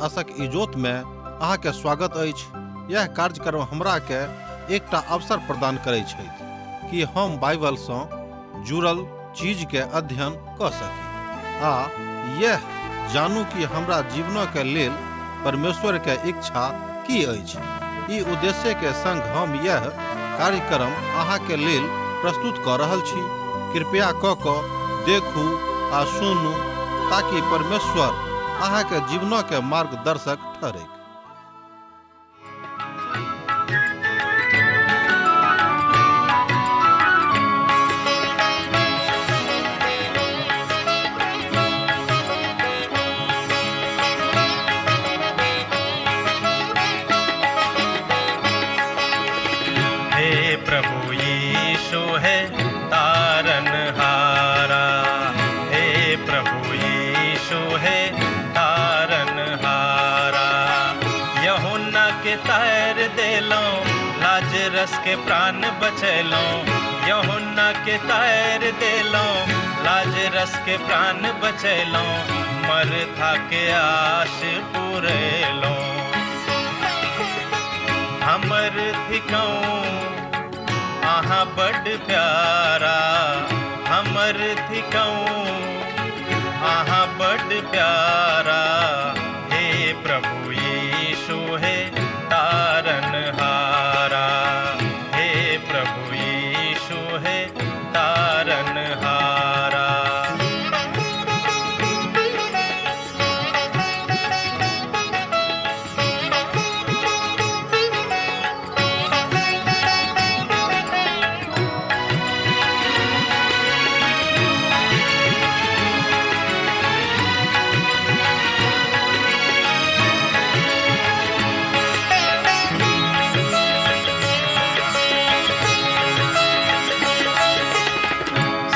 आशक इजोत में अहाँ के स्वागत अछि। यह कार्यक्रम हमरा के एकटा अवसर प्रदान करै छथि कि हम बाइबल सँ जुड़ल चीज के अध्ययन क सकी आ यह जानू कि हमरा जीवनक के लेल परमेश्वर के इच्छा की अछि। ई उद्देश्य के संग हम यह कार्यक्रम अहाँ के लेल प्रस्तुत क रहल छी। कृपया क क देखू आ सुनू ताकि परमेश्वर अहाँ के जीवनक के मार्गदर्शक ठहरैक। हे प्रभु यीशु है तारन हारा, हे प्रभु यीशु है तारन हारा। यहुन्ना के तार देलो, लाजरस के प्राण बचैलो। यहुन्ना के तार देलो, लाजरस के प्राण बचैलो। मरथा के आश पुरेलो। हमर थिकौं अहाँ बड प्यारा, हमर थिकौं अहाँ बड प्यारा। हे प्रभु यीशु हे तारन हारा, हे प्रभु यीशु हे तारन हारा।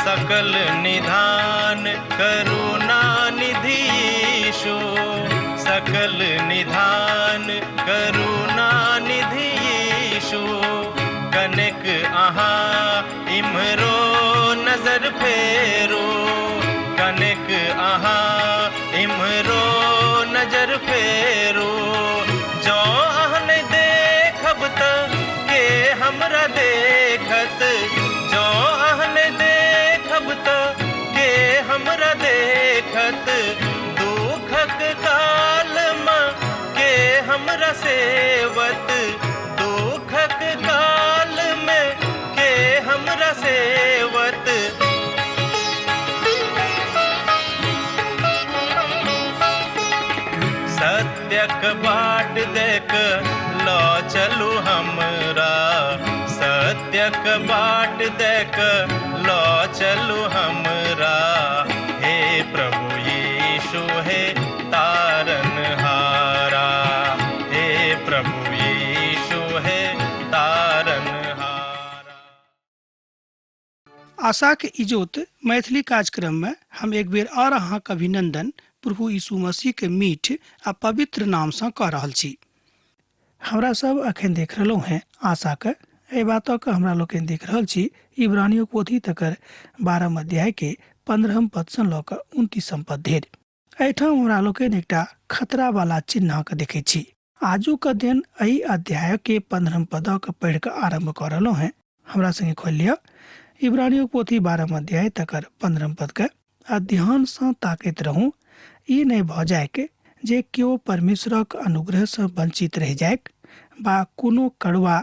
सकल निधान करुणा निधि यीशु, सकल निधान करुणा निधि यीशु। कनेक अहाँ इम्हरो नजर फेरू, कनेक अहाँ इम्हरो नजर फेरू। जँ अहाँ नहि देखब त के हमरा देखत, जँ अहाँ नहि देखब त के हमरा देखत। दुखक काल मे के हमरा सेवत, दुखक काल मे के हमरा सेवत। सत्यक बाट देख ल चलू हमरा, सत्यक बाट देख ल चलू हमरा। हे प्रभु यीशु हे तारन हारा, हे प्रभु यीशु हे तारन हारा। आशाक इजोत मैथिली कार्यक्रम में हम एक बेर और अहाँक अभिनंदन प्रभु यीशु मसीह के मीठ आ पवित्र नाम सँ कऽ रहल छी। हमरा सब अखन देख रहलहुँ हैं आशाक एहि बातक हमरा लोकनि देख रहल छी इब्रानियों पोथी तकर 12 अध्याय के 15 पद सँ लऽ कऽ 29 पद धरि। एहिठाम हमरा लोकनि एकटा खतरा वाला चिन्ह के देखै छी। आजुक दिन एहि अध्याय के 15 पदक पढ़ि कऽ आरंभ कऽ रहलहुँ हैं। हमरा संगे खोलि लिअ इब्रानियों पोथी 12 अध्याय तकर 15 पद के। आ ध्यान सँ ताकैत रहू, ई नहि भऽ जाइक जे केओ परमेश्वरक अनुग्रह सँ वंचित रहि जाइक बा कोनो कड़ुआ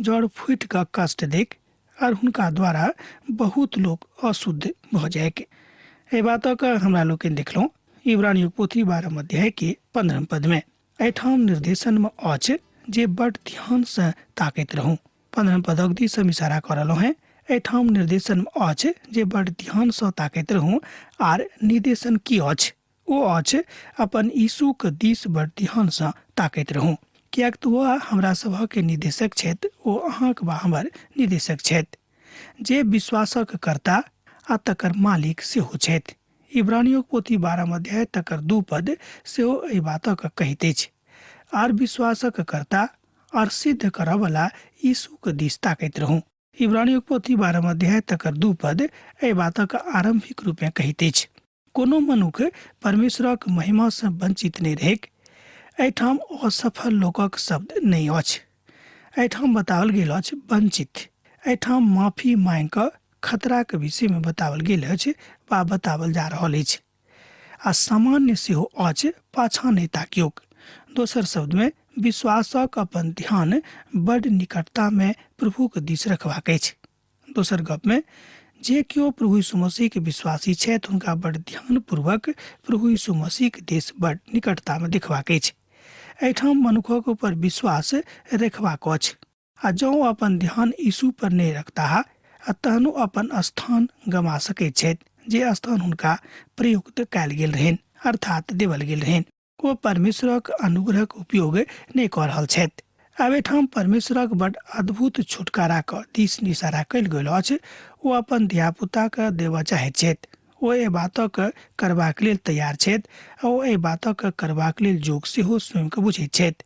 जड़ फूटि कऽ कष्ट दैक और हुनका द्वारा बहुत लोक अशुद्ध भऽ जाइक। एहि बातक हमरा लोकनि देखलहुँ इब्रानियों पोथी 12 अध्याय के 15 पद में। एहिठाम निर्देशन में अछि जे बड ध्यान सँ ताकैत रहू। 15 पदक दिस हम इशारा कऽ रहलहुँ हेँ। एहिठाम निर्देशन अछि जे बड ध्यान सँ ताकैत रहू आर निर्देशन की अछि? ओ अछि अपन यीशुक दिस बड ध्यान सँ ताकैत रहू, किएक तऽ ओ हमरा सभक निर्देशक छथि, ओ अहाँक वा हमर निर्देशक छथि, जे विश्वासक कर्ता आ तकर मालिक सेहो छथि। इब्रानियोक पोथी 12 अध्याय तकर 2 पद सेहो एहि बातक कहैत अछि, आर विश्वासक कर्ता और सिद्ध करऽवला यीशुक दिस ताकैत रहू। इब्रानियोक पोथी 12 अध्याय तकर 2 पद एहि बातक आरंभिक रूपे कहैत अछि, कोनो मनुख परमेश्वरक महिमा सँ वंचित नहि रहैक। एहिठाम असफल लोकक शब्द नहि अछि। एहिठाम बताओल गेल अछि वंचित। एहिठाम माफी मांगि कऽ खतराक विषयमे बताओल गेल अछि वा बताओल जा रहल अछि। आ सामान्य सेहो अछि पाछाँ नहि ताकियौक। दोसर शब्दमे विश्वासक अपन ध्यान बड निकटतामे प्रभुक दिस रखबाक अछि। दोसर गपमे जे केओ प्रभु यीशु मसीहके विश्वासी छथि हुनका बड ध्यानपूर्वक प्रभु यीशु मसीहके देश बड निकटतामे देखबाक अछि। एहिठाम मनुखक ऊपर विश्वास रखबाक अछि आ जँ ओ अपन ध्यान यीशु पर नहि रखताह आ तहन ओ अपन स्थान गमा सकैत छथि जे स्थान हुनका प्रयुक्त कयल गेल रहनि अर्थात देवल गेल रहनि। ओ परमेश्वरक अनुग्रहक उपयोग नहि कऽ रहल छथि। आब एहिठाम परमेश्वरक बड अद्भुत छुटकाराक दिस इशारा कयल गेल अछि। ओ अपन धियापुताके देबऽ चाहैत छथि। ओ एहि बातक करबाक लेल तैयार छथि आ ओ एहि बातक करबाक लेल जोग सेहो स्वयंके बुझैत छथि।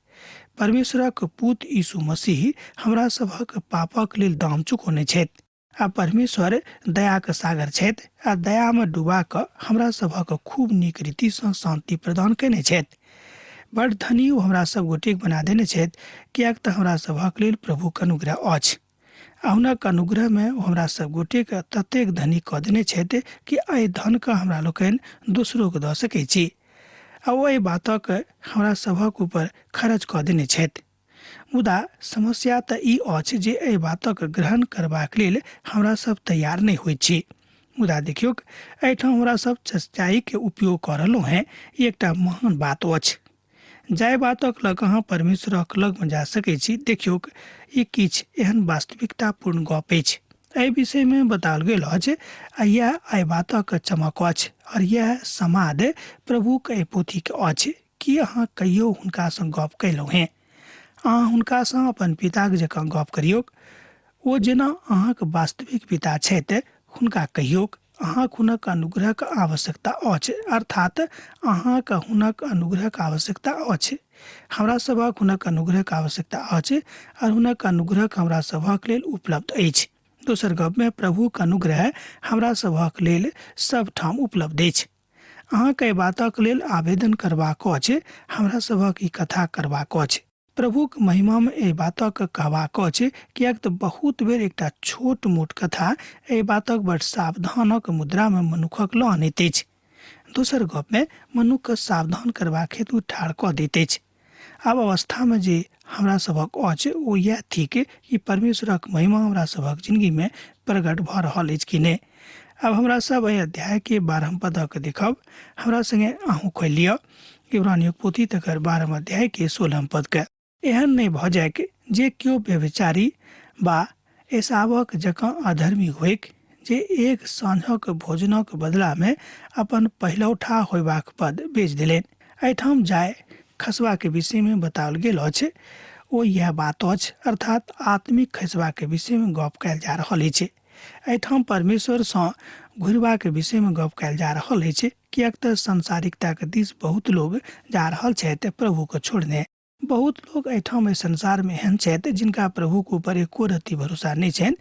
परमेश्वरक पूत यीशु मसीह हमरा सभक पापक लेल दाम चुकौने छथि। आ परमेश्वर दयाक सागर छथि आ दयामे डुबा कऽ हमरा सभक खूब नीक रीतिसँ शान्ति प्रदान कयने छथि। बड़ धनी ओ हमरा सब गोटेक बना देने छथि, किएक तऽ हमरा सभक लेल प्रभुक अनुग्रह अछि। आ हुनक अनुग्रहमे ओ हमरा सब गोटेक ततेक धनी कऽ देने छथि कि एहि धनके हमरा लोकनि दोसरोके दऽ सकैत छी। आ ओ एहि बातक हमरा सभक ऊपर खर्च कऽ देने छथि। मुदा समस्या तऽ ई अछि जे एहि बातक ग्रहण करबाक लेल हमरा सब तैयार नहि होइत छी। मुदा देखियौक, एहिठाम हमरा सब सच्चाइके उपयोग कऽ रहलहुँ हेँ, ई एकटा महान बात अछि। जाहि बातक लग अहाँ परमेश्वरक लगमे जा सकैत छी, देखियौक, ई किछु एहन वास्तविकतापूर्ण गप अछि। एहि विषयमे बताओल गेल अछि आ इएह एहि बातक चमक अछि आओर इएह समाद प्रभुक एहि पोथीके अछि। की अहाँ कहियो हुनकासँ गप कयलहुँ हेँ? अहाँ हुनकासँ अपन पिताक जकाँ गप करियौक। ओ जेना अहाँक वास्तविक पिता छथि, हुनका कहियौक, अहाँक हुनक अनुग्रहक आवश्यकता अछि, अर्थात अहाँक हुनक अनुग्रहक आवश्यकता अछि। हमरा सभक हुनक अनुग्रहक आवश्यकता अछि आओर हुनक अनुग्रहक हमरा सभक लेल उपलब्ध अछि। दोसर गपमे प्रभुक अनुग्रह हमरा सभक लेल सभठाम उपलब्ध अछि। अहाँके एहि बातक लेल आवेदन करबाक अछि, हमरा सभक ई कथा करबाक अछि, प्रभुक महिमामे एहि बातक कहबाक अछि, किएक तऽ बहुत बेर एकटा छोट मोट कथा एहि बातक बड़ सावधानक मुद्रामे मनुखक लऽ अनैत अछि। दोसर गपमे मनुखके सावधान करबाक हेतु ठाढ़ कऽ दैत अछि। आब अवस्थामे जे हमरा सभक अछि ओ इएह थिक कि परमेश्वरक महिमा हमरा सभक जिंदगीमे प्रकट भऽ रहल अछि कि नहि। आब हमरा सब एहि अध्यायके 12 पदक देखब। हमरा संगे अहूँ खोलि लिअ इब्रानियों पोथी तकर 12 अध्यायके 16 पदके। एहन नहि भऽ जाइक जे केओ व्यभिचारी वा एसावक जकाँ अधर्मी होइक, जे एक साँझक भोजनक बदलामे अपन पहिलौठा होयबाक पद बेच देलनि। एहिठाम जाय खसबाक विषयमे बताओल गेल अछि, ओ इएह बात अछि, अर्थात आत्मिक खसबाक विषयमे गप कयल जा रहल अछि। एहिठाम परमेश्वरसँ घुरबाक विषयमे गप कयल जा रहल अछि, किएक तऽ सांसारिकताक दिस बहुत लोग जा रहल छथि प्रभुके छोड़ने। बहुत लोग एहिठाम एहि संसारमे एहन छथि जिनका प्रभुक ऊपर एको रत्ती भरोसा नहि छनि,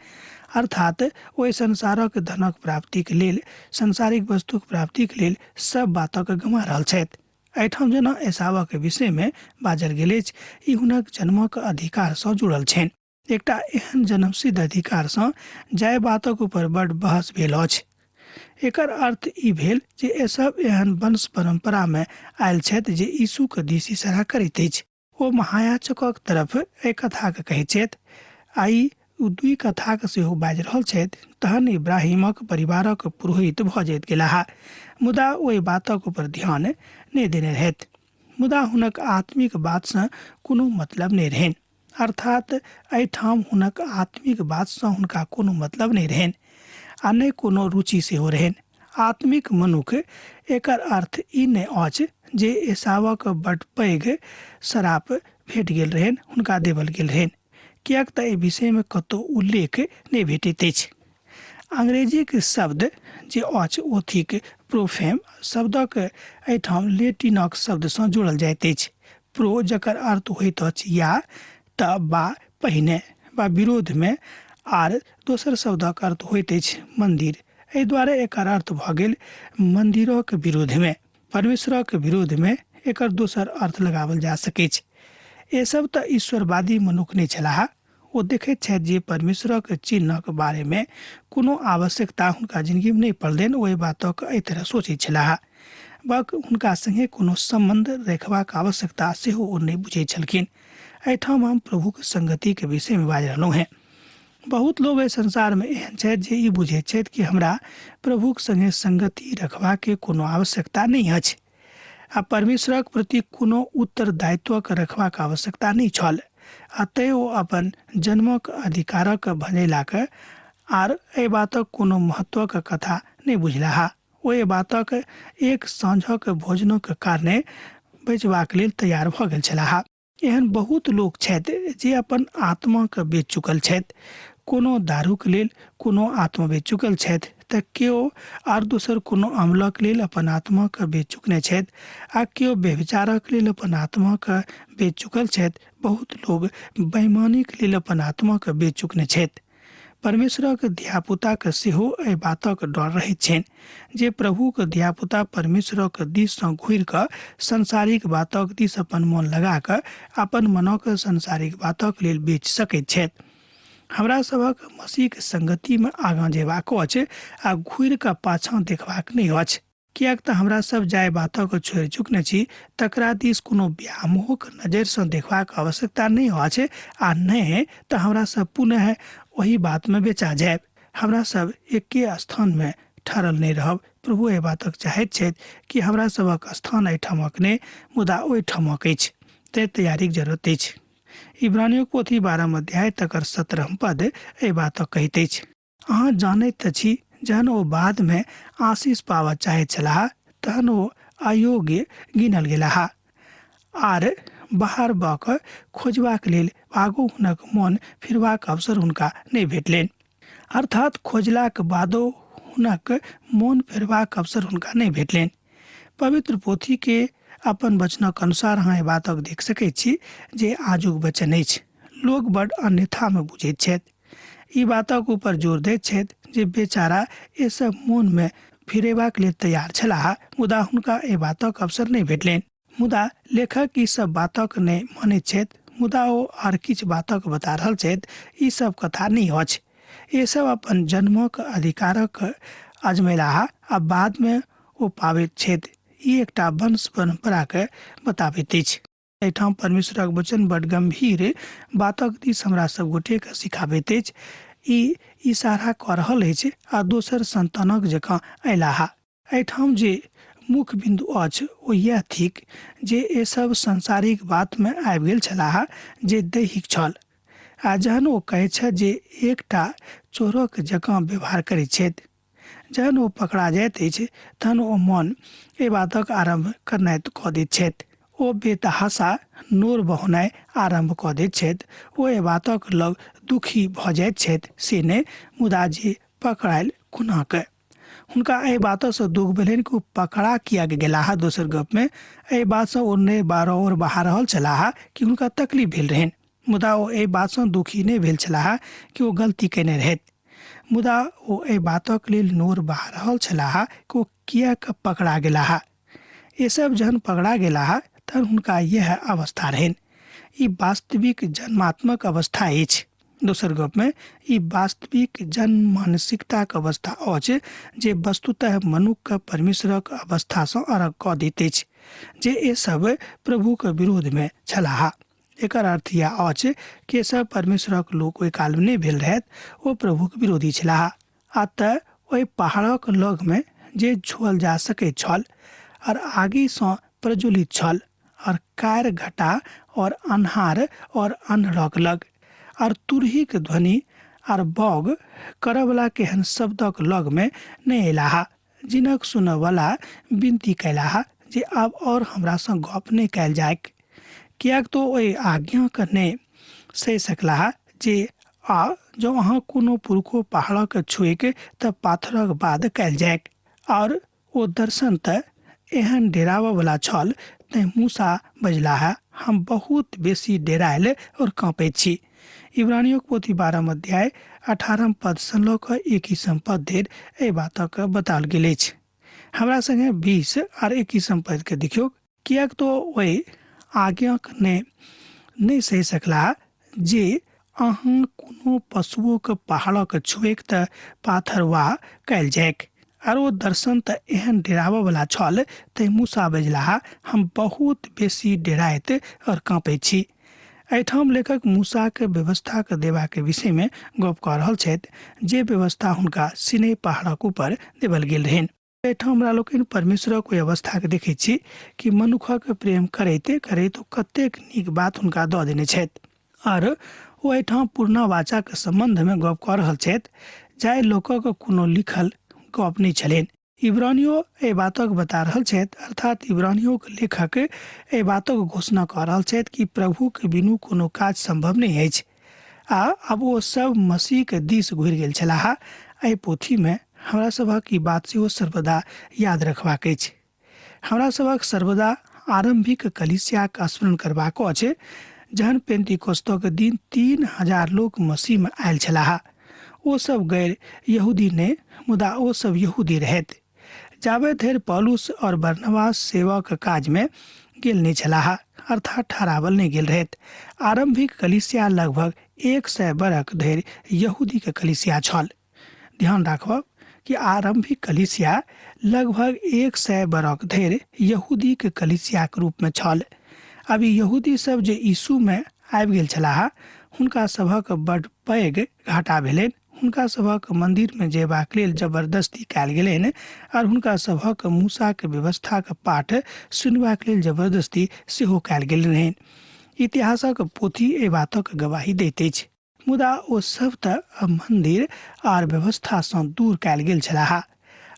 अर्थात ओ एहि संसारक धनक प्राप्तिक लेल, सांसारिक वस्तुक प्राप्तिक लेल सब बातक गमा रहल छथि। एहिठाम जेना एसावक विषयमे बाजल गेल अछि, ई हुनक जन्मक अधिकारसँ जुड़ल छनि। एकटा एहन जन्मसिद्ध अधिकारसँ जाहि बातक ऊपर बड बहस भेल अछि। एकर अर्थ ई भेल जे एसब एहन वंश परम्परामे आयल छथि जे यीशुक दिस इशारा करैत अछि। ओ महायाजकक तरफ एहि कथाके कहैत छथि आ ई ओ दुइ कथाके सेहो बाजि रहल छथि। तहन इब्राहिमक परिवारक पुरोहित भऽ जाइत गेलाह, मुदा ओहि बातक ऊपर ध्यान नहि देने रहथि। मुदा हुनक आत्मिक बातसँ कोनो मतलब नहि रहनि, अर्थात एहिठाम हुनक आत्मिक बातसँ हुनका कोनो मतलब नहि रहनि आ नहि कोनो रुचि सेहो रहनि। आत्मिक मनुख एकर अर्थ ई नहि अछि जे एसावक बड पैघ श्राप भेट गेल रहनि, हुनका देवल गेल रहनि, किएक तऽ एहि विषयमे कतहु उल्लेख नहि भेटैत अछि। अंग्रेजीक शब्द जे अछि ओ थिक प्रोफेम। शब्दक एहिठाम लेटिनक शब्दसँ जोड़ल जाइत अछि प्रो, जकर अर्थ होइत अछि या तऽ बा पहिने वा विरोधमे, आर दोसर शब्दक अर्थ होइत अछि मन्दिर। एहि दुआरे एकर अर्थ भऽ गेल मन्दिरक विरोधमे, परमेश्वरक विरोधमे एकर दोसर अर्थ लगाओल जा सकैछ। एसव तऽ ईश्वरवादी मनुख नहि छलाह। ओ देखैत छथि जे परमेश्वरक चिन्हक बारेमे कोनो आवश्यकता हुनका जिन्दगीमे नहि पड़लनि। ओहि बातक एहि तरह सोचैत छलाह। बक हुनका संगे कोनो सम्बन्ध रखबाक आवश्यकता सेहो ओ नहि बुझैत छलखिन। एहिठाम हम प्रभुक संगतिके विषयमे बाजि रहलहुँ हेँ। बहुत लोग एहि संसारमे एहन छथि जे ई बुझैत छथि कि हमरा प्रभुक संगे संगति रखबाके कोनो आवश्यकता नहि अछि आ परमेश्वरक प्रति कोनो उत्तरदायित्वक रखबाक आवश्यकता नहि छल, आ तेँ ओ अपन जन्मक अधिकारक भजेलाक आर एहि बातक कोनो महत्वक कथा नहि बुझलाह। ओहि बातक एक साँझक भोजनक कारणे बचबाक लेल तैयार भऽ गेल छलाह। एहन बहुत लोक छथि जे अपन आत्माके बेच चुकल छथि। कोनो दारूके लेल कोनो आत्मा बेच चुकल छथि तऽ केओ आर दोसर कोनो अमलक लेल अपन आत्माके बेच चुकने छथि आ केओ व्यभिचारक लेल अपन आत्माके बेच चुकल छथि। बहुत लोग बेईमानीके लेल अपन आत्माके बेच चुकने छथि। परमेश्वरक धियापुताके सेहो एहि बातक डर रहैत छनि जे प्रभुक धियापुता परमेश्वरक दिससँ घुरि कऽ सांसारिक बातक दिस अपन मन लगा कऽ अपन मनक सांसारिक बातक लेल बेच सकैत छथि। हमरा सभक मसीहक संगतिमे आगाँ जेबाक अछि आ घुरि कऽ पाछाँ देखबाक नहि अछि, किएक तऽ हमरा सब जाहि बातक छोड़ि चुकने छी तकरा दिस कोनो व्यामोहक नजरिसँ देखबाक आवश्यकता नहि अछि आ नहि तऽ हमरा सब पुनः ओहि बातमे बेचा जायब। हमरा सब एके स्थानमे ठहरल नहि रहब। प्रभु एहि बातक चाहैत छथि कि हमरा सभक स्थान एहिठामक नहि मुदा ओहिठामक अछि, तेँ तैयारीक जरूरत अछि। इब्रानियोक पोथी 12 अध्याय तकर 17 पद एहि बातक कहैत अछि। अहाँ जानैत तऽ छी, जहन ओ बादमे आशीष पाबऽ चाहैत छलाह तहन ओ अयोग्य गिनल गेलाह आर बाहर भऽ कऽ खोजबाक लेल आगू हुनक मोन फिरबाक अवसर हुनका नहि भेटलनि। अर्थात खोजलाक बादो हुनक मोन फेरबाक अवसर हुनका नहि भेटलनि। पवित्र पोथीके अपन वचनक अनुसार अहाँ एहि बातक देख सकैत छी जे आजुक वचन अछि। लोक बड अन्यथामे बुझैत छथि। ई बातक ऊपर जोर दैत छथि जे बेचारा ई सब मोनमे फिरेबाक लेल तैयार छलाह मुदा हुनका एहि बातक अवसर नहि भेटलनि। मुदा लेखक ई सब बातक नहि मानैत छथि, मुदा ओ आर किछु बातक बता रहल छथि। ई सब कथा नहि अछि। ई सब अपन जन्मक अधिकारक अजमेलाह आ बादमे ओ पाबैत छथि। ई एकटा वंश परम्पराके बताबैत अछि। एहिठाम परमेश्वरक वचन बड गम्भीर बातक दिस हमरा सब गोटेके सिखाबैत अछि। ई इशारा कऽ रहल अछि आ दोसर संतानक जकाँ अयलाह। एहिठाम जे मुख्य बिन्दु अछि ओ इएह थिक जे ई सब सांसारिक बातमे आबि गेल छलाह जे दैहिक छल। आ जहन ओ कहैत छथि जे एकटा चोरक जकाँ व्यवहार करैत छथि, जहन ओ पकड़ा जाइत अछि तहन ओ मन एहि बातक आरम्भ करनाइ कऽ दैत छथि। ओ बेतहाशा नोर बहौनाइ आरम्भ कऽ दैत छथि। ओ एहि बातक लग दुखी भऽ जाइत छथि से नहि, मुदा जे पकड़ायल कोनाके। हुनका एहि बातसँ दुख भेलनि कि ओ पकड़ा किएक गेलाह। दोसर गपमे एहि बातसँ ओ नहि बारह बहा रहल छलाह कि हुनका तकलीफ भेल रहनि, मुदा ओ एहि बातसँ दुखी नहि भेल छलाह कि ओ गलती कयने रहथि। मुदा ओ एहि बातक लेल नोर बहा रहल छलाह कि ओ किएक पकड़ा गेलाह। ई सब जहन पकड़ा गेलाह तहन हुनका इएह अवस्था रहनि। ई वास्तविक जन्मात्मक अवस्था अछि। दोसर गपमे ई वास्तविक जन्म मानसिकताक अवस्था अछि जे वस्तुतः मनुक्खके परमेश्वरक अवस्थासँ अलग कऽ दैत अछि, जे ई सब प्रभुके विरोधमे छलाह। एकर अर्थ इएह अछि कि सब परमेश्वरक लोक ओहि कालमे नहि भेल रहथि, ओ प्रभुक विरोधी छलाह। आ तऽ ओहि पहाड़क लगमे जे छुअल जा सकैत छल और आगिसँ प्रज्वलित छल और कार घटा और अन्हार और अन्हरक लग और तुरहीक ध्वनि और बॉग करऽवला केहन शब्दक लगमे नहि अयलाह, जिनक सुनऽवला विनती कयलाह जे आब और हमरासँ गप नहि कयल जाइक, किएक तो ओहि आज्ञाके नहि सहि सकलाह जे आ जँ अहाँ कोनो पुरखो पहाड़क छुइक तऽ पाथरक बाद कयल जाइक। और ओ दर्शन तऽ एहन डेराबऽवला छल, तैँ मूसा बजलाह, हम बहुत बेसी डेरायल और काँपैत छी। इब्रानियोक पोथी 12 अध्याय 18 पदसँ लऽ कऽ 21 पद धरि एहि बातक बताओल गेल अछि। हमरा संगे 20 आर 21 पदके देखियौ। किएक तऽ ओहि आज्ञाक नहि सहि सकलाह जे अहाँ कोनो पशुओक पहाड़क छुएक तऽ पाथर वा कयल जाइक। आर ओ दर्शन तऽ एहन डेराबयवला छल तैँ मूसा बजलाह, हम बहुत बेसी डेराइत और काँपैत छी। एहिठाम लेखक मूसाक व्यवस्थाक देबाक विषयमे गप कऽ रहल छथि जे व्यवस्था हुनका सिनै पहाड़क ऊपर देबल गेल रहनि। एहिठाम हमरा लोकनि परमेश्वरक ओहि अवस्थाके देखैत छी कि मनुखक प्रेम करैत करैत ओ कतेक नीक बात हुनका दऽ देने छथि। आर ओ एहिठाम पुरना वाचाक सम्बन्धमे गप कऽ रहल छथि जाहि लोकक कोनो लिखल गप नहि छलनि। इब्रानियो एहि बातक बता रहल छथि, अर्थात इब्रानियोक लेखक एहि बातक घोषणा कऽ रहल छथि कि प्रभुक बिनु कोनो काज सम्भव नहि अछि। आ आब ओ सब मसीहक दिस घुरि गेल छलाह। एहि पोथीमे हमरा सभक ई बात सेहो सर्वदा याद रखबाक अछि। हमरा सभक सर्वदा आरम्भिक कलीसियाक स्मरण करबाक अछि जहन पेंतिकोस्तक दिन 3000 लोक मसीहमे आयल छलाह। ओ सब गैर यहूदी नहि, मुदा ओ सब यहूदी रहथि। जाबे धरि पौलुस और बरनबास सेवाक काजमे गेल नहि छलाह, अर्थात ठहरावल नहि गेल रहथि। आरम्भिक कलीसिया लगभग 100 बरख धरि यहूदीक कलीसिया छल। ध्यान राखब कि आरम्भिक कलीसिया लगभग 100 बरख धरि यहूदीक कलीसियाक रूपमे छल। आब ई यहूदी सब जे यीशुमे आबि गेल छलाह, हुनका सभक बड्ड पैघ घाटा भेलनि। हुनका सभक मन्दिरमे जयबाक लेल जबरदस्ती कयल गेलनि आर हुनका सभक मूसाक व्यवस्थाक पाठ सुनबाक लेल जबरदस्ती सेहो कयल गेल रहनि। इतिहासक पोथी एहि बातक गवाही दैत अछि। मुदा ओ सब तऽ मन्दिर आर व्यवस्थासँ दूर कयल गेल छलाह।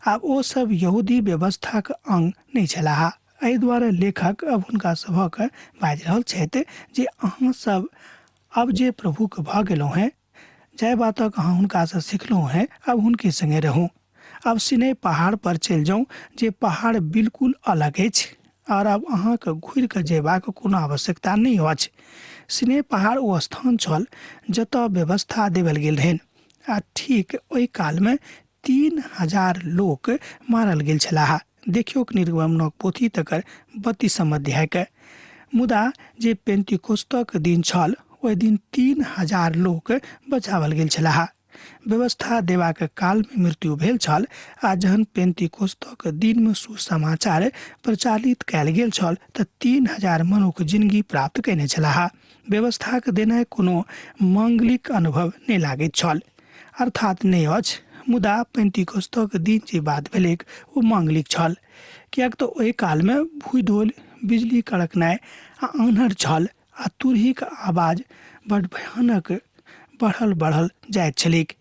आब ओ सब यहूदी व्यवस्थाक अंग नहि छलाह। एहि दुआरे लेखक अब हुनका सभक बाजि रहल छथि जे अहाँ सब अब जे प्रभुक भऽ गेलहुँ हेँ, जाहि बातक अहाँ हुनकासँ सिखलहुँ हेँ, आब हुनके संगे रहू। आब सिनै पहाड़ पर चलि जाउ जे पहाड़ बिल्कुल अलग अछि आर आब अहाँके घुरि कऽ जयबाक कोनो आवश्यकता नहि अछि। सिनै पहाड़ ओ स्थान छल जतऽ व्यवस्था देबल गेल रहनि आ ठीक ओहि कालमे 3000 लोक मारल गेल छलाह। देखियौक निर्गमनक पोथी तकर 32 अध्यायके। मुदा जे पेंतिकोस्तक दिन छल ओहि दिन 3000 लोक बचावल गेल छलाह। व्यवस्था देबाक कालमे मृत्यु भेल छल आ जहन पेंतिकोस्तक दिनमे सुसमाचार प्रचारित कयल गेल छल तऽ 3000 मनुख जिनगी प्राप्त कयने छलाह। व्यवस्थाक देनाइ कोनो मांगलिक अनुभव नहि लागैत छल, अर्थात नहि अछि, मुदा पेंतिकोस्तक दिन जे बात भेलैक ओ मांगलिक छल, किएक तऽ ओहि कालमे भूडोल, बिजली कड़कनाइ आ आन्हर छल आ तुरहीक आवाज बड भयानक बढ़ल बढ़ल जाइत छलैक।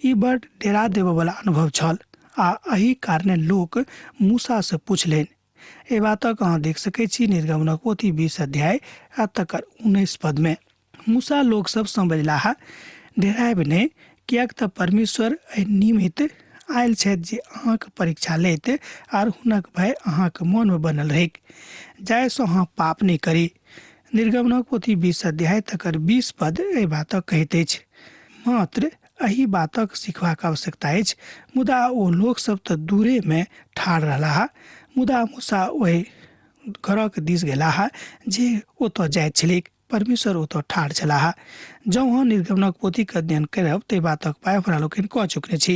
ई बड डेरा देबयवला अनुभव छल आ एहि कारणे लोक मूसासँ पुछलनि। एहि बातक अहाँ देख सकैत छी निर्गमनक पोथी 20 अध्याय आ तकर 19 पदमे। मूसा लोक सबसँ बजलाह, डेरायब नहि, किएक तऽ परमेश्वर एहि निमित्त आयल छथि जे अहाँक परीक्षा लैत आर हुनक भय अहाँक मोनमे बनल रहैक, जाहिसँ अहाँ पाप नहि करी। निर्गमनक पोथी 20 अध्याय तकर 20 पद एहि बातक कहैत अछि। मात्र एहि बातक सिखबाक आवश्यकता अछि, मुदा ओ लोक सब तऽ दूरेमे ठाढ़ रहलाह, मुदा मूसा ओहि घरक दिस गेलाह जे ओतऽ जाइत छलैक। परमेश्वर ओतऽ ठाढ़ छलाह। जँ अहाँ निर्गमनक पोथीक अध्ययन करब ताहि बातक पाइ हमरा लोकनि कऽ चुकने छी।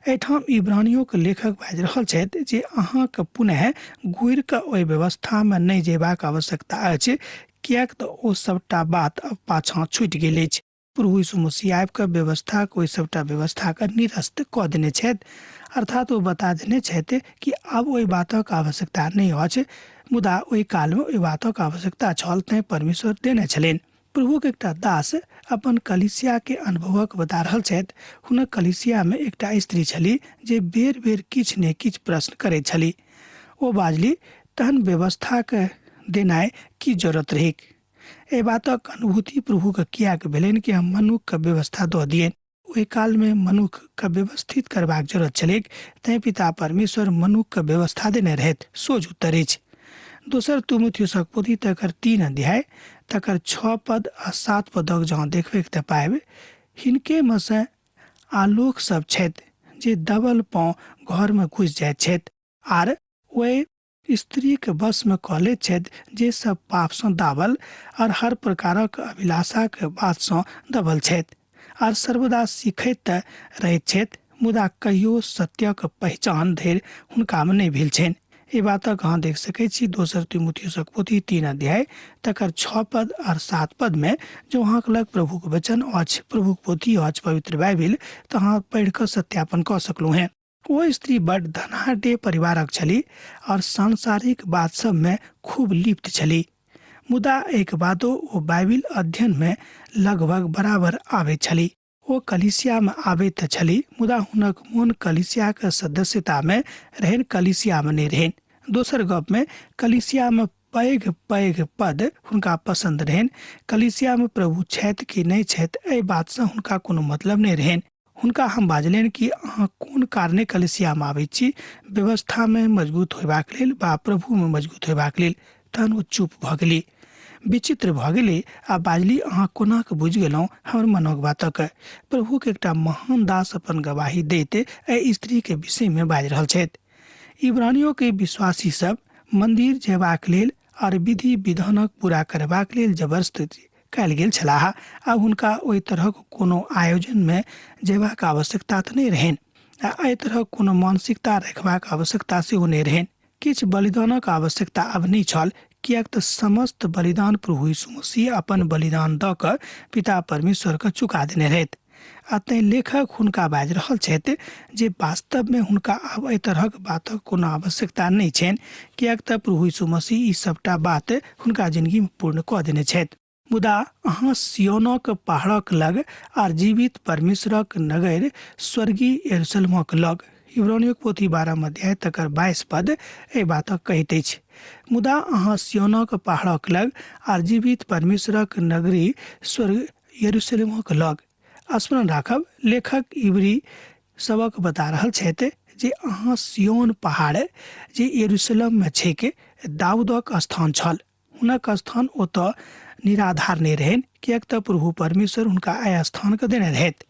एहिठाम इब्रानियोक लेखक बाजि रहल छथि जे अहाँके पुनः घुरि कऽ ओहि व्यवस्थामे नहि जयबाक आवश्यकता अछि, किएक तऽ ओ सभटा बात अब पाछाँ छूटि गेल अछि। प्रभु यीशु मसीह आबि कऽ व्यवस्थाक ओहि सभटा व्यवस्थाके निरस्त कऽ देने छथि, अर्थात ओ बता देने छथि कि आब ओहि बातक आवश्यकता नहि अछि, मुदा ओहि कालमे ओहि बातक आवश्यकता छल तैँ परमेश्वर देने छलनि। प्रभुक एकटा दास अपन कलीसियाके अनुभवक बता रहल छथि। हुनक कलीसियामे एकटा स्त्री छली जे बेर बेर किछु ने किछु प्रश्न करैत छली। ओ बाजली, तहन व्यवस्थाक देनाइ की जरूरत रहैक? एहि बातक अनुभूति प्रभुके किएक भेलनि कि हम मनुखके व्यवस्था दऽ दियनि? ओहि कालमे मनुखके व्यवस्थित करबाक जरूरत छलैक, तैँ पिता परमेश्वर मनुखके व्यवस्था देने रहथि। सोझ उत्तर अछि। दोसर तिमुथियुसक पोथी तकर 3 अध्याय तकर 6 पद आ 7 पदक जँ देखबैक तऽ पाबि, हिनकेमे सँ आलोक सब छथि जे दबल पाँव घरमे घुसि जाइत छथि आर ओहि स्त्रीक वशमे कऽ लैत छथि जे सब पापसँ दाबल आओर हर प्रकारक अभिलाषाक बातसँ दबल छथि आर सर्वदा सीखैत तऽ रहैत छथि, मुदा कहियो सत्यक पहिचान धरि हुनकामे नहि भेल छनि। एहि बातक अहाँ देख सकैत छी दोसर तिमुथियुसक पोथी 3 अध्याय तकर 6 पद आओर 7 पदमे। जो अहाँके लग प्रभुक वचन अछि, प्रभुक पोथी अछि पवित्र बाइबिल, तऽ अहाँ पढ़ि कऽ सत्यापन कऽ सकलहुँ हेँ। ओ स्त्री बड धनाढ्य परिवारक छली और सांसारिक बात सब में खूब लिप्त छली, मुदा एक बादो ओ बाइबिल अध्ययन में लगभग बराबर आबैत छली। ओ कलिसिया में आबैत तऽ छली, मुदा हुनक मोन कलिसियाक सदस्यता में रहनि, कलिसिया में नहि रहनि। दोसर गप में कलिसिया में पैघ पैघ पद हुनका पसंद रहनि। कलिसिया में प्रभु छथि कि नहि छथि एहि बात सँ हुनका कोनो मतलब नहि रहनि। हुनका हम बाजलनि कि अहाँ कोन कारणे कलिसियामे आबै छी, व्यवस्थामे मजबूत होयबाक लेल वा प्रभुमे मजबूत होयबाक लेल? तहन ओ चुप भऽ गेली, विचित्र भऽ गेली आ बाजली, अहाँ कोना कऽ बुझि गेलहुँ हमर मनक बातक? प्रभुके एकटा महान दास अपन गवाही दैत एहि स्त्रीके विषयमे बाजि रहल छथि। इब्रानियोके विश्वासी सब मन्दिर जयबाक लेल आओर विधि विधानक पूरा करबाक लेल जबरदस्ती कयल गेल छलाह। आ हुनका ओहि तरहक कोनो आयोजनमे जयबाक आवश्यकता तऽ नहि रहनि आ एहि तरहक कोनो मानसिकता रखबाक आवश्यकता सेहो नहि रहनि। किछु बलिदानक आवश्यकता आब नहि छल, किएक तऽ समस्त बलिदान प्रभु यीशु मसीह अपन बलिदान दऽ कऽ पिता परमेश्वरके चुका देने रहथि। आ तैँ लेखक हुनका बाजि रहल छथि जे वास्तवमे हुनका आब एहि तरहक बातक कोनो आवश्यकता नहि छनि, किएक तऽ प्रभु यीशु मसीह ई सभटा बात हुनका जिनगीमे पूर्ण कऽ देने छथि। मुदा अहाँ सियोनक पहाड़क लग आर जीवित परमेश्वरक नगर स्वर्गीय यरूशलेमक लग। इब्रानियोक पोथी 12 अध्याय तकर 22 पद एहि बातक कहैत अछि। मुदा अहाँ सियोनक पहाड़क लग आर जीवित परमेश्वरक नगरी स्वर्ग यरूशलेमक लग। स्मरण राखब, लेखक इब्री सबक बता रहल छथि जे अहाँ सियोन पहाड़ जे यरूशलेममे छैक दाऊदक स्थान छल। हुनक स्थान ओतऽ निराधार नहि रहनि, किएक तऽ प्रभु परमेश्वर हुनका एहि स्थानके देने रहथि।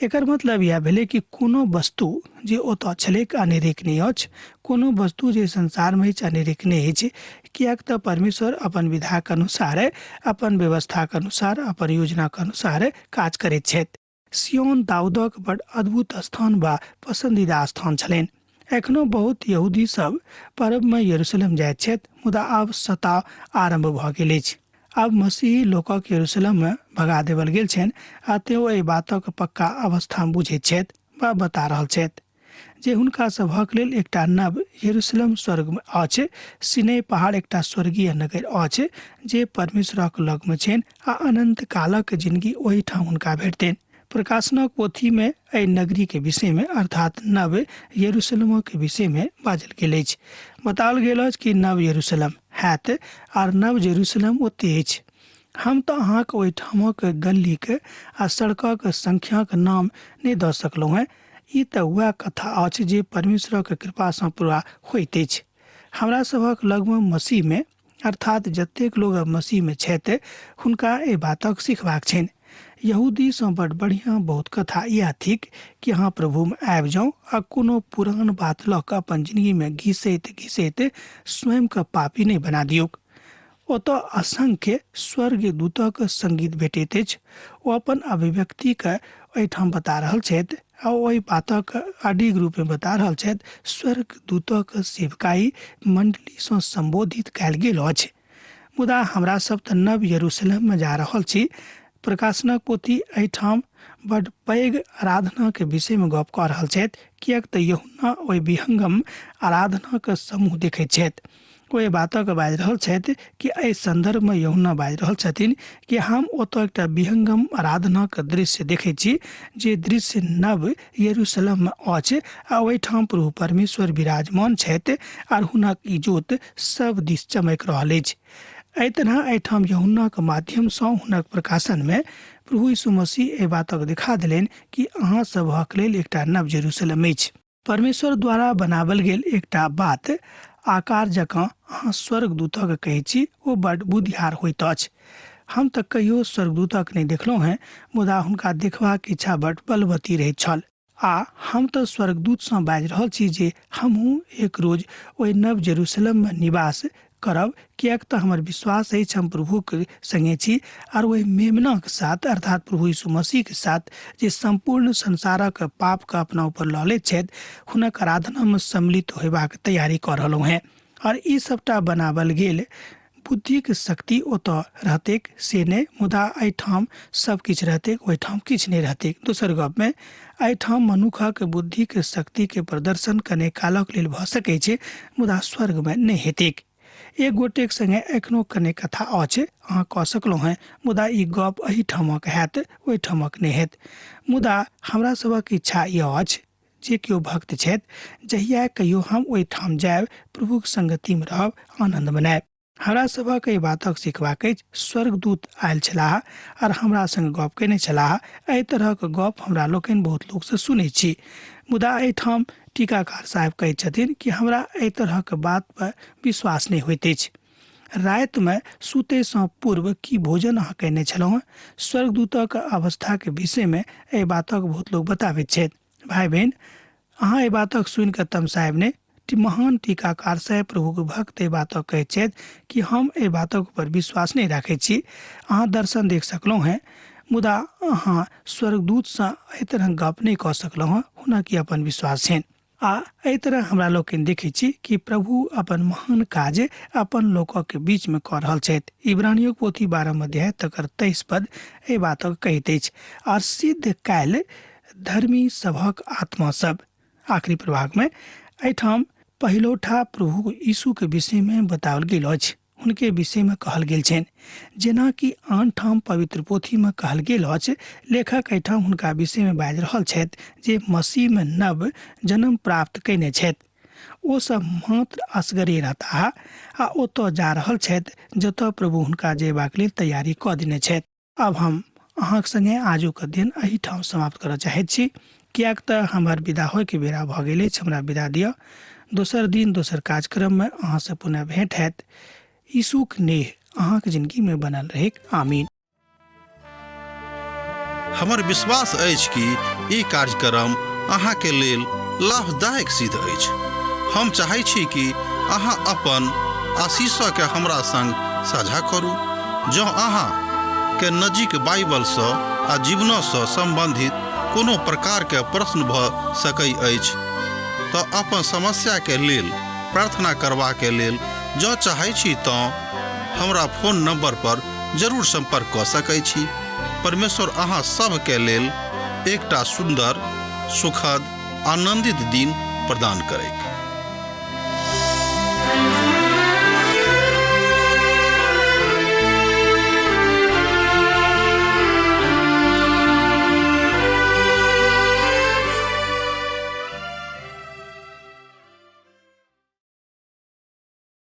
एकर मतलब इएह भेलै कि कोनो वस्तु जे ओतऽ छलैक अनेरेक नहि अछि, कोनो वस्तु जे संसारमे अछि अनेरेक नहि अछि, किएक तऽ परमेश्वर अपन विधाक अनुसार, अपन व्यवस्थाक अनुसार, अपन योजनाक अनुसार काज करैत छथि। सियोन दाऊदक बड अद्भुत स्थान वा पसंदीदा स्थान छलनि। एखनो बहुत यहूदी सब पर्व में यरूशलेम जाइत छथि, मुदा आब सताव आरंभ भऽ गेल अछि। आब मसीही लोकक यरूशलेम में भगा देवल गेल छनि आ तें ओ एहि बातक पक्का अवस्था बुझैत छथि वा बता रहल छथि जे हुनका सभक लेल एकटा नव यरूशलेम स्वर्ग में अछि। सिनै पहाड़ एकटा स्वर्गीय नगर अछि जे परमेश्वरक लग में छनि आ अनंत कालक जिंदगी ओहिठाम हुनका भेटतनि। प्रकाशनक पोथी में एहि नगरी के विषय में अर्थात नव यरूशलेमक विषय में बाजल गेल अछि। बताओल गेल अछि कि नव यरूशलेम हैत आर नव यरूशलेम ओते अछि। हम तऽ अहाँक ओहिठामक गलीक आ सड़कक संख्याक नाम नहि दऽ सकलहुँ हेँ। ई तऽ वएह कथा अछि जे परमेश्वरक कृपासँ पूरा होइत अछि। हमरा सभक लगमे मसीहमे अर्थात जतेक लोग अब मसीहमे छथि हुनका एहि बातक सिखबाक छनि। यहूदीसँ बड बढ़िआँ बहुत कथा इएह थिक कि अहाँ प्रभुमे आबि जाउ आ कोनो पुरान बात लऽ कऽ अपन जिंदगीमे घिसैत घिसैत स्वयंके पापी नहि बना दियौक। ओतऽ असंख्य स्वर्गीय दूतक संगीत भेटैत अछि। ओ अपन अभिव्यक्तिके एहिठाम बता रहल छथि आ ओहि बातक अडिग रूपमे बता रहल छथि। स्वर्ग दूतक सेवकाई मण्डलीसँ सम्बोधित कयल गेल अछि, मुदा हमरा सब तऽ नव यरूशलेममे जा रहल छी। प्रकाशनक पोथी एहिठाम बड पैघ आराधनाके विषयमे गप कऽ रहल छथि, किएक तऽ यूहन्ना ओहि विहंगम आराधनाक समूह देखैत छथि। ओ एहि बातक बाजि रहल छथि कि एहि सन्दर्भमे यूहन्ना बाजि रहल छथिन कि हम ओतऽ एकटा विहंगम आराधनाक दृश्य देखैत छी जे दृश्य नव यरूशलेममे अछि आ ओहिठाम प्रभु परमेश्वर विराजमान छथि आर हुनक इजोत सब दिस चमकि रहल अछि। एहि तरह एहिठाम यूहन्नाक माध्यमसँ हुनक प्रकाशनमे प्रभु यीशु मसीह एहि बातक देखा देलनि कि अहाँ सबहक लेल एकटा नव यरूशलेम अछि। परमेश्वर द्वारा बनावल गेल एकटा बात आकार जकाँ अहाँ स्वर्गदूतक कहै छी, ओ बड बुधियार होइत अछि। हम तऽ कहियो स्वर्गदूतक नहि देखलहुँ हेँ, मुदा हुनका देखबाक इच्छा बड बलवती रहैत छल। आ हम तऽ स्वर्गदूतसँ बाजि रहल छी जे हमहूँ एक रोज ओहि नव जेरूशलेममे निवास करब, किएक तऽ हमर विश्वास अछि हम प्रभुके सङ्गे छी आर ओहि मेमनाक साथ, अर्थात प्रभु यीशु मसीहके साथ, जे सम्पूर्ण संसारक पापके अपना ऊपर लऽ लैत छथि, हुनक आराधनामे सम्मिलित होयबाक तैयारी कऽ रहलहुँ हेँ। आर ई सभटा बनाओल गेल बुद्धिक शक्ति ओतऽ रहतैक से नहि, मुदा एहिठाम सब किछु रहतैक, ओहिठाम किछु नहि रहतैक। दोसर गपमे एहिठाम मनुखक बुद्धिक शक्तिके प्रदर्शन कने कालक लेल भऽ सकै छै, मुदा स्वर्गमे नहि हेतैक। एक गोटेक संगे एखनो कने कथा अछि, अहाँ कऽ सकलहुँ हेँ, मुदा ई गप एहिठामक हैत, ओहिठामक नहि हैत। मुदा हमरा सभक इच्छा ई अछि जे केओ भक्त छथि, जहिया कहियो हम ओहिठाम जायब, प्रभुक संगतिमे रहब, आनन्द मनायब। हमरा सभक एहि बातक सिखबाक अछि, स्वर्गदूत आयल छलाह आर हमरा संग गप कयने छलाह। एहि तरहक गप हमरा लोकनि बहुत लोकसँ सुनै छी, मुदा एहिठाम टीकाकार साहेब कहैत छथिन कि हमरा एहि तरहक बात पर विश्वास नहि होइत अछि। रातिमे सुतैसँ पूर्व की भोजन अहाँ कयने छलहुँ? स्वर्गदूतक अवस्थाके विषयमे एहि बातक बहुत लोक बताबैत छथि। भाइ बहिन, अहाँ एहि बातक सुनि कऽ तमसायब नहि। महान टीकाकार साहेब प्रभुक भक्त एहि बातक कहैत छथि कि हम एहि बातक ऊपर विश्वास नहि राखैत छी। अहाँ दर्शन देख सकलहुँ हेँ, मुदा अहाँ स्वर्गदूतसँ एहि तरह गप नहि कऽ सकलहुँ हेँ। हुनक ई अपन विश्वास छनि। आ एहि तरह हमरा लोकनि देखै छी कि प्रभु अपन महान काज अपन लोकक बीचमे कऽ रहल छथि। इब्रानियोक पोथी 12 अध्याय तकर 23 पद एहि बातक कहैत अछि, आर सिद्ध कयल धर्मी सभक आत्मा सब। आखिरी प्रभागमे एहिठाम पहिलौठा प्रभु यीशुके विषयमे बताओल गेल अछि। हुनके विषयमे कहल गेल छनि, जेनाकि आन ठाम पवित्र पोथीमे कहल गेल अछि। लेखक एहिठाम हुनका विषयमे बाजि रहल छथि जे मसीहमे नव जन्म प्राप्त कयने छथि। ओ सब मात्र असगरे रहताह आ ओतऽ जा रहल छथि जतऽ प्रभु हुनका जयबाक लेल तैयारी कऽ देने छथि। आब हम अहाँक संगे आजुक अध्ययन एहिठाम समाप्त करऽ चाहैत छी, किएक तऽ हमर विदा होइके बेरा भऽ गेल अछि। हमरा विदा दिअ। दोसर दिन दोसर कार्यक्रममे अहाँसँ पुनः भेंट हैत। यीशुक नेह अहाँक जिंदगीमे बनल रहैक। आमीन। हमर विश्वास अछि कि ई कार्यक्रम अहाँके लेल लाभदायक सिद्ध अछि। हम चाहै छी कि अहाँ अपन आशीषके हमरा संग साझा करू। जँ अहाँ के नजीक बाइबलसँ आ जीवनसँ सम्बन्धित कोनो प्रकारके प्रश्न भऽ सकै अछि तऽ अपन समस्याके लेल प्रार्थना करबाके लेल जँ चाहै छी तँ हमरा फोन नंबर पर जरूर संपर्क कऽ सकै छी। परमेश्वर अहाँ सभके लेल एकटा सुन्दर, सुखद, आनंदित दिन प्रदान करैक।